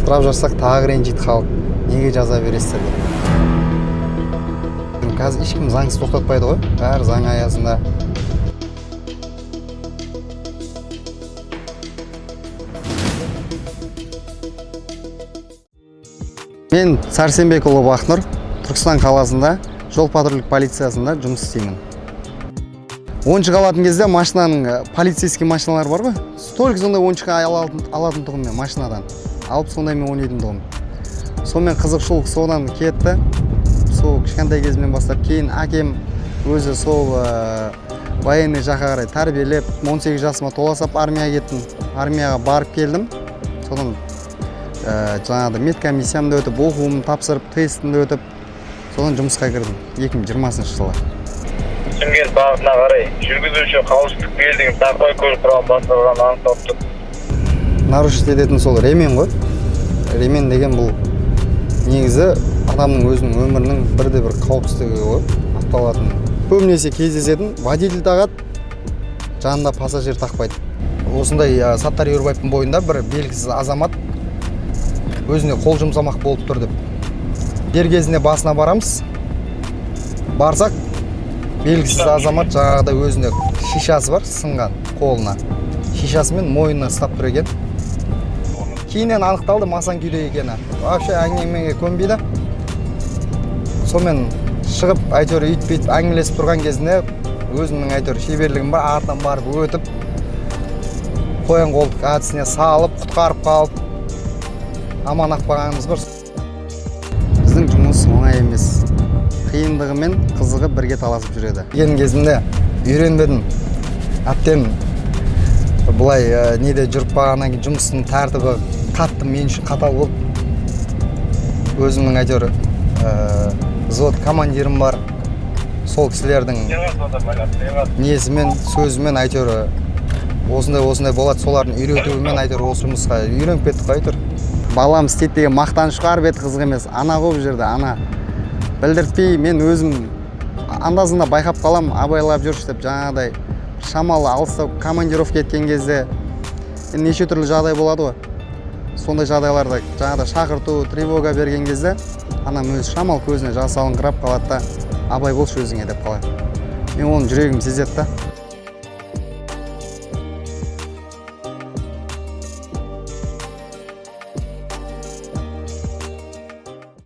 Штраф жазсақ, тағы ренжиді халық, неге жаза бересіздер деп. Қазір ешкім заңсыз тоқтатпайды ғой, бәрі заң аясында. Мен Сәрсенбекұлы Бақнұр, Түркістан қаласында жол патрульдік полициясында жұмыс істеймін. Ойыншық алатын кезде машинаның полицейский машиналар бар ғой, только сондай ойыншық алатын тұғым мен. Машинадан алып, сондаймен ойнайтын тұғым. Сонымен қызықшылық содан кетті, сол кішкентай кезімнен бастап. Кейін әкем өзі сол военный жаққа қарай тәрбиелеп, 18 жасыма тола сап армияға кеттім. Армияға барып келдім. Содан жаңағыдай медкомиссиямды өтіп, оқуымды тапсырып, тестімді өтіп, содан жұмысқа кірдім 2020 жылы. Шымкент бағытына қарай жүргізуші қауіпсіздік белдігін тақпай көлік құралын басқарғаны анықталып тұр. Нарушить ететін сол ремень ғой. Ремень деген бұл негізі адамның өзінің өмірінің бірде бір қауіпсіздігі ғой ақталатын. Көбінесе кездесетін: водитель тағады, жанында пассажир тақпайды. Осындай Саттар Ерубаевтың бойында бір белгісіз азамат өзіне қол жұмсамақ болып тұр деп, дер кезінде басына барамыз. Барсақ, белгісіз азамат жаңағыдай өзінде шишасы бар сынған, қолына шишасымен мойнына ұстап тұр екен. Кейіннен анықталды масаң күйде екені, вообще әңгімеге көнбейді. Сонымен шығып, әйтеуір өйтіп бүйтіп әңгімелесіп тұрған кезінде, өзімнің әйтеуір шеберлігім бар, артынан барып өтіп, қоян қолтық әдісіне салып, құтқарып қалып, аман ақ қалғанымыз бар. Біздің жұмыс оңай емес, қиындығы мен қызығы бірге таласып жүреді. Келген кезімде үйренбедім әбден. Былай неде жүріп қалғаннан кейін жұмыстың тәртібі қатты, мен үшін қатал болып. Өзімнің әйтеуір взвод командирім бар, сол кісілердің несімен, сөзімен, әйтеуір осындай осындай болады, солардың үйретуімен әйтеуір осы жұмысқа үйреніп кеттік қой. Әйтеуір балам істейді деген мақтаныш шығар, беті қызық емес. Ана ғой бұл жерде, ана білдіртпей, мен өзім анда санда байқап қалам, абайлап жүрші деп. Жаңағыдай шамалы алыстау командировка кеткен кезде енді неше түрлі жағдай болады ғой. Сондай жағдайларда, жаңағыдай шақырту, тревога берген кезде анам өзі шамалы көзіне жас алыңқырап қалады да, абай болшы өзіңе деп қалады. Мен оның жүрегім сезеді да.